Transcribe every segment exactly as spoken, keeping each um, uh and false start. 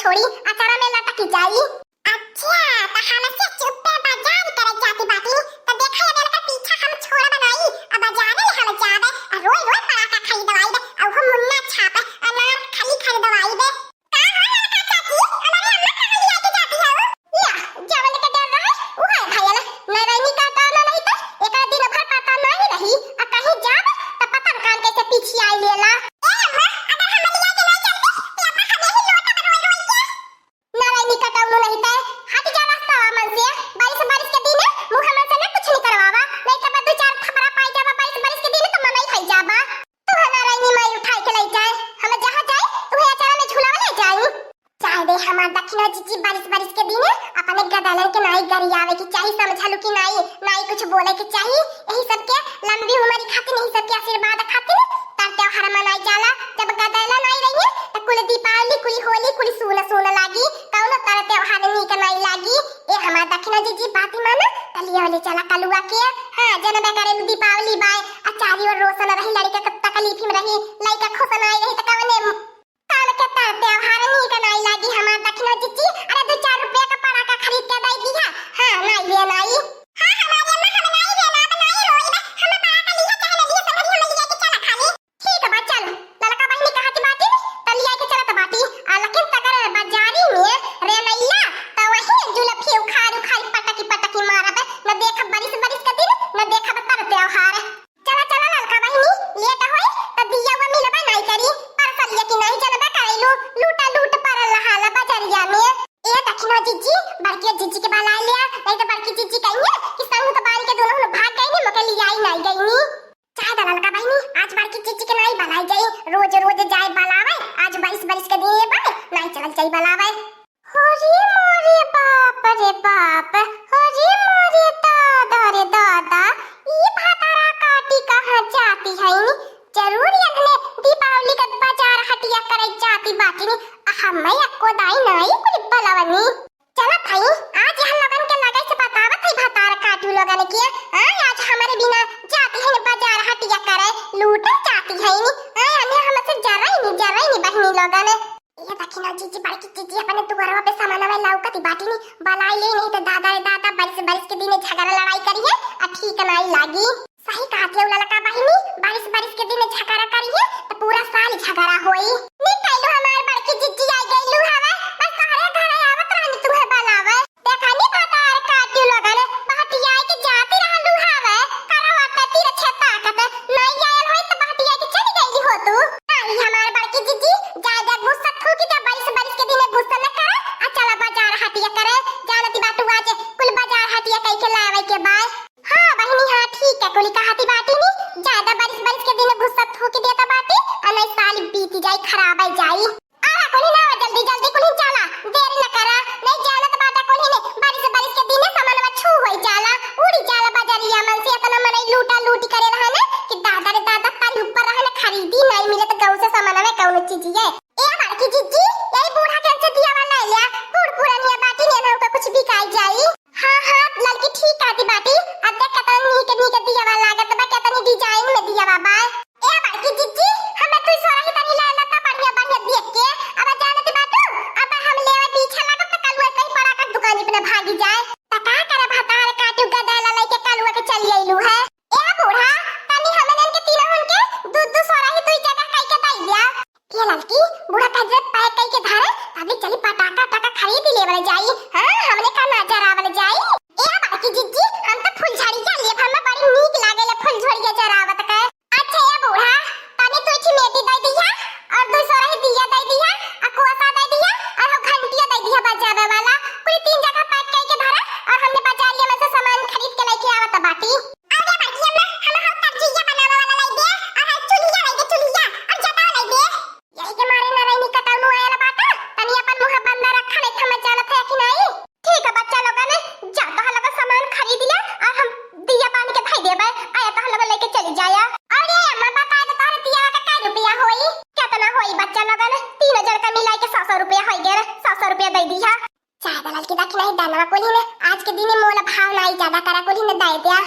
थोड़ी अचारा में लटकी जाई। अच्छा, त हमसे चुप्पे बाजार करे जाती बाटी, त देखा ये बेल का पीछा हम छोड़ब नाई, अब बाजारे ले हम जाबे, आ रोज रोज पड़ाका खरीदवाई बे, आ वो मुन्ना छाप, अनार खाली खरीदवाई बे। का हो ललका चाची, हमारे अम्मा कहाँ लिया के जाती है? या, जवन के डर रहे, उहे भयल, नारायणी का काम नहीं तो, एक दिन भर पता नहीं रही, आ कहीं जाब, त पता न कान कैसे पीछे आई लेला। ए अम्मा, अगर हम लिया के नहीं चलते, तो अम्मा हमें ही लोटा बनवाई रोई के। नारायणी कटौनू नहीं ते, हट जा रास्ता मन से। बारिश, बारिश के दिन मुँह मन से ना कुछ नहीं करवावा, नहीं तो दो चार थपड़ा पाई जावा बारिश, बारिश के दिन तो मनई खाई जाबा। तू है नारायणी माई उठाई के ले जाए, हम जहाँ जाए, तू है अचारा में झुलावा ले जाई। चाहे दे हमार दखिना जीजी, बारिश, बारिश के दिन अपने गदलन के नाई गरियावे की चाही, समझलू कि नाई, नाई कुछ बोले के चाही। यही सबके लंबी उम्र खातिर, यही सबके आशीर्वाद खातिर तर त्योहार मनाई जाला। जब गदला नाई रही है, त कुल दीपावली, कुल होली, कुल सून सून लागी, कौनो तर त्योहार नीक नाई लागी। ए हमार दखिना जीजी, बाती माना, त लिया ले चला कलुआ के। हाँ, जनबे करे दीपावली बाय, आ चारी ओर रोशन रही, लड़का के तकलीफ में रही, लड़का खुश नाई रही, त कवने काम के तर त्योहार नीक नाई लागी हमार दखिना जीजी। अरे दो चार रुपया का पड़ाका खरीद के दे दिया। हाँ, नाई ले नाई। हाँ, हमारे अम्मा हम नाई ले ना, अब नाई रोई बे। हम पड़ाका लिया चाहे न लिया, संगरी हम लिया के चला खाली। ठीक बा, चल। ललका बहिनी कहा की बाटी, त लिया के चलत बाटी। आ, लेकिन तगर बाजारी में रे नैया, त वही जुलफी उखाड़ उखाड़ पटकी पटकी मारब। न देखब बारिश बारिश के दिन, न देखब तर त्योहार। चला, चला ललका बहिनी, लेट होई त दिया हुआ मिलबे नाई करी, परसल ये कि नाई जनबे करैलू, लूटा लूट परल रहाला बजरिया में। ए दखिना जीजी, बड़की जीजी के बला लिया, नहीं तो बड़की जीजी कहिए कि संग तो बारी के दोनों भाग गई नी, मोके लिया ही नाई गई नी। चाहे द ललका बहिनी, आज बड़की जीजी के नाई बलाई जाई, रोज रोज जाए बलावे, आज बारिश बारिश के दिन ये बा, नाई चलल जाई बलावे। हो रे मोरे बाप रे बाप, हो रे मोरे दादा रे दादा, ई भातारा काटी कहाँ जाती है नी? जरूर यहने दीपावली का बाजार हटिया करे जाती बाटी नी, आ हमें एको दाई नाई कुल बलवनी। चलत हई, आज यह लोगन के लगे से बतावत हई भातार काटू लोगन के, हाँ, आज हमारे बिना जाती है बाजार हटिया करे, लूटे जाती है नी, हाँ, हमें हमसे जराई नी, जराई नी बहनी लोगन। ए दखिना जीजी, बड़की जीजी अपने दुआरवा पे सामानवा लौकत बाटी नी, बलाई ले नहीं तो दादा रे दादा, बारिश बारिश के दिन झगड़ा लड़ाई करिए, आ ठीक नाई लागी। सही कहत है ललका बहिनी, बारिश बारिश के दिन झगड़ा करिए तो पूरा साल झगड़ा होई। निकलू हमार बड़की जीजी आई गईलू हवे, बस तोहरे घरे आवत रहनी तुम्हें बलावे। देखा नी भातार काटू लोगन, बहटिया के जाती रहलू हवे, करवा के तीर छे ताकत, नाई आयल होई तो बहटिया के चली गईली हो तू। आई हमार बड़की जीजी, ज्यादा गुस्सा थूकी दे, बारिश बारिश के दिन गुस्सा न करे, आ चला बाजार हटिया करे, जानती बाटू आज कुल बाजार हटिया कई के लावे के बाय। हाँ बहिनी, हाँ ठीक है, कुली कहती बाटी नी, ज्यादा बारिश बारिश के दिन गुस्सा थूकी देता बाटी, आ नाई साल बीत जाई, खराब आई जाई। आवा कुली ना, जल्दी जल्दी कुली चला, देर न करा, नाई जानत बाटा कुली ने, बारिश बारिश के दिन सामानवा छू होई जाला, उड़ी जाला बजरिया मन से, इतना मनई लूटा लूटी करे रहा ना कि दादा रे दादा, तारी ऊपर रहे ना, खरीदी नाई मिले तो गाँव से सामानवा कौनो चीज ये। ए बड़की जीजी, यही बूढ़ा के से दिया वाला ले लिया, बूढ़ पुरानिया बाटी ने ना, उनका कुछ बिकाई जाई। हाँ, हाँ, लड़की ठीक कहती बाटी। अब देख, केतना नीक, नीक दियावा लागत बा, केतनी design में दियावा बा। ए, बड़की जीजी, हमें तू सोरही तनी ले लेता, बढ़िया, बढ़िया देख के। अब जानत बाटू, अब हम लेवे पीछे लागब, त कल वैसे ही पड़ाका दुकानी पे न भागी जाए। त का करे, भतार काटू गदैला लइके कलुआ के चली अइलू है। ए, बूढ़ा, तनी हमन के तीनों के दू, दू सोरही दुई जगह कई के दई दिया। ए ललकी, बूढ़ा का जेब pack कई के धरे, अभी चली पटाखा, टाखा खरीद लेवल जाई। हाँ, हमने का ना जरावल जाई। ए बड़की जीजी, हम तो फुलझड़िया लेब, हमें बड़ी नीक लागेला फुलझड़िया जरावत के। अच्छा ए बूढ़ा, तनी तू इठी मेटी दे दिया और दू सोरही दिया दे दिया और कुआसा दे दिया और वो घंटिया दे दिया बजावे वाला। पूरी तीन जगह pack कई के धरे और हमने बाजारिया में से सामान खरीद के लेके आवत बाटी। अरे बड़की अम्मा, हम हम तरजुइया बनावे वाला लाई दे और है चुलिया लाई दे, चुलिया और जटाव लाई दे। यही के मारे नारायणी कटौनू आयल बाटा, तनी अपन मुंह बंद रखा, नहीं तो हम जानत है कि नहीं। ठीक है बच्चा लोगन, जा तोह लोग सामान खरीद ले और हम दिया बांध के धई देबे, आया तोह लोग लेके चली जाया। अरे अम्मा, बता दे तोहरे दिया का कै रुपया होई? केतना होई बच्चा लोगन? तीनों जन का मिलाई के सौ सौ रुपया होई गए, सौ सौ रुपया दे दिया। चाहे दलाल की दखिना ही दानवा कोली ने, आज के दिन मोल भाव नाई ज्यादा करा कोली ने दे दिया।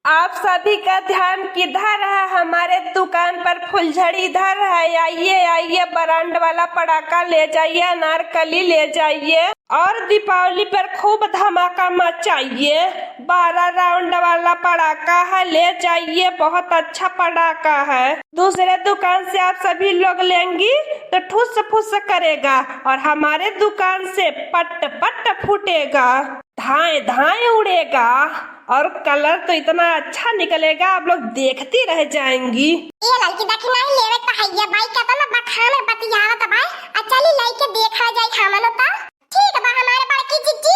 आप सभी का ध्यान किधर है? हमारे दुकान पर फुलझड़ी इधर है। आइए, आइए, ब्रांड वाला पटाखा ले जाइए, अनारकली ले जाइए। और दीपावली पर खूब धमाका मचाइए। बारह राउंड वाला पटाखा है, ले जाइए, बहुत अच्छा पटाखा है। दूसरे दुकान से आप सभी लोग लेंगी तो ठुस फुस करेगा, और हमारे दुकान से पट पट फूटेगा, धाए धाए उड़ेगा, और कलर तो इतना अच्छा निकलेगा, आप लोग देखती रह जाएंगी। ए लड़की, देखी नहीं लेवे तो हैया बाई, केतना बखान बतियावत बाई। आ चली लइके देखा जाई हमनो तो। ठीक बा हमारे बड़की जिज्जी।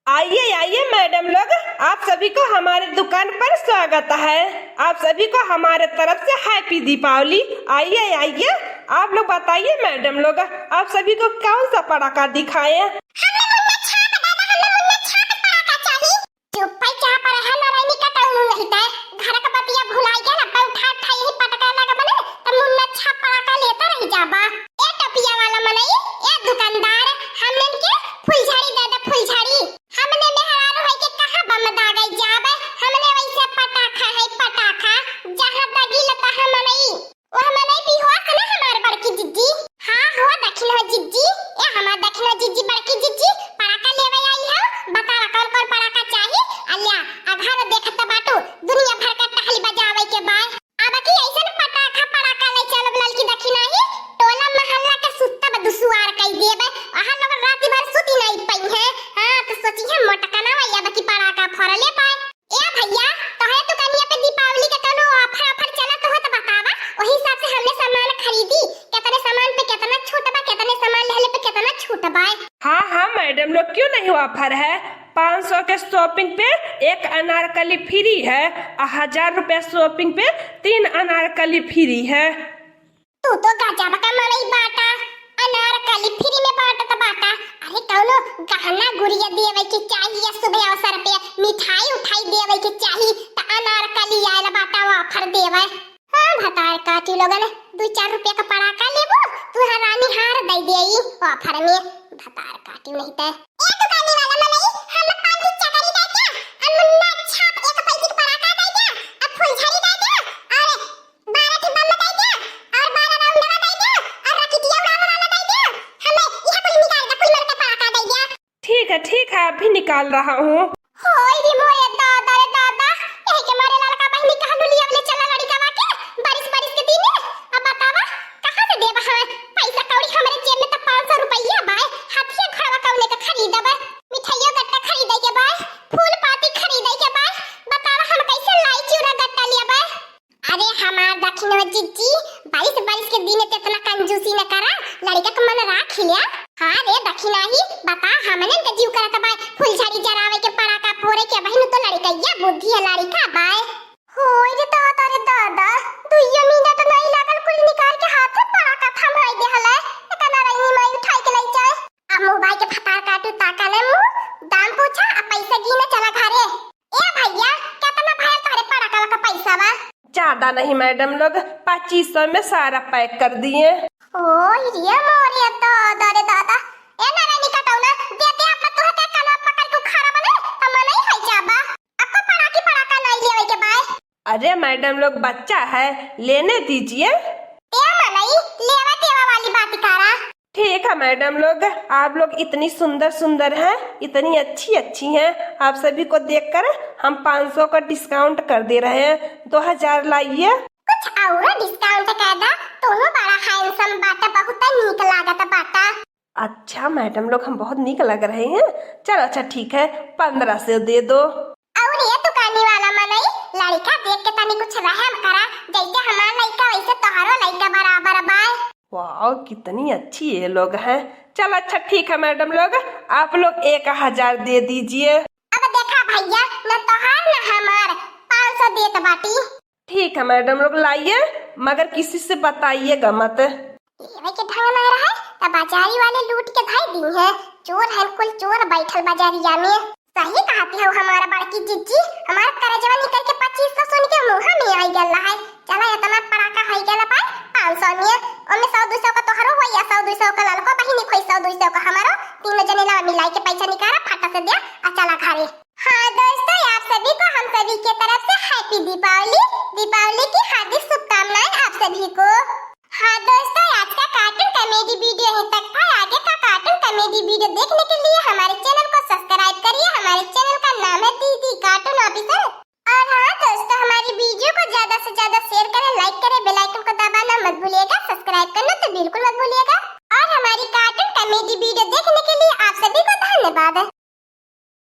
आइए, आइए मैडम लोग, आप सभी को हमारे दुकान पर स्वागत है। आप सभी को हमारे तरफ से हैप्पी दीपावली। आइए, आइए, आप लोग बताइए मैडम लोग, आप सभी को कौन सा पटाखा दिखाएं? हमें मुन्ना छाप दादा, हमें मुन्ना छाप पटाखा चाहिए। चुप्पे चाह पर है ना रहनी का तौलू नहीं तय। घर का बतिया भुलाई गया ना, पे उठा उठा यही पटका लगा बने, त मुन्ना छाप पटाखा लेता रह जाबा। ए टोपिया वाला मनई, ए दुकानदार, हमनन के फुलझड़ी दे दे, फुलझड़ी। हमने मेहरारू है के कहाँ बम दागई जाबे, हमने वैसे पटाखा है पटाखा, जहाँ दगी लता है मनई। वह मनई बेहोश ना हमार बड़की जिज्जी। हाँ हो दखिन हो जिज्जी, ए हमार दखिन हो जिज्जी, बड़की जिज्जी, पड़ाका लेवे आई हो, बतावा कौन कौन पड़ाका चाही? अल्या, अघार देखत बाटू, दुनिया भर का टहली बजावे के बा। अब की ऐसन पटाखा पड़ाका ले चलब ललकी दखिन ही, टोला मोहल्ला के सुत्ता ब दुसुआर कई देबे, अहाँ लोग रात भर सुती नहीं पई है। हाँ, तो सोची है मोटका ना वही अब की पड़ाका फोड़ले पाए। ए भैया, तोहरे दुकानिया पे दीपावली के कौनो offer offer चलत हो तो बतावा, वही हिसाब से हमने सामान खरीदी, कितने सामान पे कितना छूट बा, कितने सामान लेले पे कितना छूट बा। हाँ, हाँ मैडम लोग, क्यों नहीं offer है? पाँच सौ के shopping पे एक अनारकली free है, और हजार रुपया shopping पे तीन अनारकली free है। तू तो गजब का मनई बाटा, अनारकली free में बाटत बाटा। अरे कौनो गहना गुरिया देवे के चाही या शुभ अवसर पे मिठाई उठाई देवे के चाही, त अनारकली आयल बाटा offer देवे। हाँ, भतार काटी लोगन, दू चार रुपया का पड़ाका लेबो, तू रानी हार दे देई offer में। भतार काटी नहीं ते। ए दुकानी वाला मनई, हम पान की चकरी दे दे, हम मुन्ना छाप एक पैकेट पड़ाका दे दे, अब फुलझड़ी दे दे, और बारह ठे बम दे दे, और बारह राउंडवा दे दे, और रॉकेटिया उड़ावे वाला दे दे। हमें यह कुल निकाल दे, कुल मिलके पड़ाका दे दे। ठीक है, ठीक है, अभी निकाल रहा हूँ। होय रे मोरे दादा रे दादा, यही के मारे लड़का बहिनी कहलू लिया ले चला लड़िकवा के, बारिश बारिश के दिन। अब बतावा, कहाँ से देब हम? पैसा कौड़ी हमरे जेब में तो पाँच सौ रुपया बाय, हाथिया घोड़वा कौने के खरीदब, मिठाइयो गट्टा खरीदे के बाय, फूल पाती खरीदे के बाय, बतावा हम कैसे लाई चूड़ा गट्टा लिया बाय? अरे हमार दखिनो जिज्जी, बारिश बारिश के दिन ते इतना कंजूसी न करा, लड़का के मन राख लिया। हाँ रे दखिना ही, बता हमनन के जीव करत बाय, फुलझड़ी जरावे के पड़ाका फोड़े के, बहिन तो लड़कैया बुद्धि है लड़का बाय। होय रे दादा रे दादा, दुइयो मिनट नहीं लागल, कुल निकाल के हाथे पड़ाका थमाई देहले। एतना रही माई उठाई के ले जाए। अब मुँह बाई के फतार काटू ताका ले मुँह, दाम पूछा आ पैसा गिने चला घरे। ए भैया, केतना भयल तोहरे पड़ाका का पैसा बा? ज्यादा नहीं मैडम लोग, पच्चीस सौ में सारा pack कर दिए। ओय रे मोरे दादा रे दादा। ए नारायणी कटौना, दे दे, अपना तोहे के कानवा पकड़ के उखाड़ा बने, त मनई है जाबा। आपको पड़ाकी पड़ाका नहीं लेवे के बाय। अरे मैडम लोग, बच्चा है, लेने दीजिए। ए मनई, लेवा देवा वाली बात करा। ठीक है मैडम लोग, आप लोग इतनी सुंदर सुंदर हैं, इतनी अच्छी अच्छी हैं, आप सभी को देखकर हम पाँच सौ का discount कर दे रहे हैं, दो हजार लाइए। कुछ और discount कर दा, तुम बड़ा handsome बाटा, बहुत नीक लागत बाटा। अच्छा मैडम लोग, हम बहुत नीक लग रहे हैं, चलो अच्छा ठीक है, पन्द्रह सौ दे दो। और ये दुकानी वाला मनई, लड़का देख के तनी कुछ रहम करा, जैसे हमार लड़का वैसे तोहरो लड़का बराबर बाय। वाओ, कितनी अच्छी ये लोग हैं। चल अच्छा ठीक है मैडम लोग, आप लोग एक हजार दे दीजिए। अब देखा भैया, न तोहार न हमार, पाँच सौ देत बाटी। ठीक है मैडम लोग, लाइए, मगर किसी से बताइएगा मत। लेवे के ढंग ना रहे, त बाजारी वाले लूट के धई दी है। चोर है कुल, चोर बैठल बाजारिया में। सही कहती हो हमारा बड़की जिज्जी, हमारा करजवा निकल के पच्चीस सौ सुन के मुँह में आई गल है। चला इतना पड़ाका है गल पाए पाँच सौ में, ओमे सौ दो सौ का तोहरो हो या सौ दो सौ का ललको बहिनी खोई, सौ दो सौ का हमारो, तीनों जने ला मिलाई के पैसा निकाला फटा से दिया आ चला घरे। हाँ दोस्तों, आप सभी को हम सभी के तरफ से happy Happy दीपावली, दीपावली की हार्दिक शुभकामनाएं आप सभी को। हाँ दोस्तों, आज का कार्टून कॉमेडी वीडियो यहीं तक था। आगे का कार्टून कॉमेडी वीडियो देखने के लिए हमारे चैनल को सब्सक्राइब करिए। हमारे चैनल का नाम है दीदी कार्टून ऑफिशियल। और हाँ दोस्तों, हमारी वीडियो को ज्यादा से ज्यादा शेयर करें, लाइक करें, बेल आइकन को दबाना मत भूलिएगा, सब्सक्राइब करना तो बिल्कुल मत भूलिएगा। और हमारी कार्टून कॉमेडी वीडियो देखने के लिए आप सभी को धन्यवाद।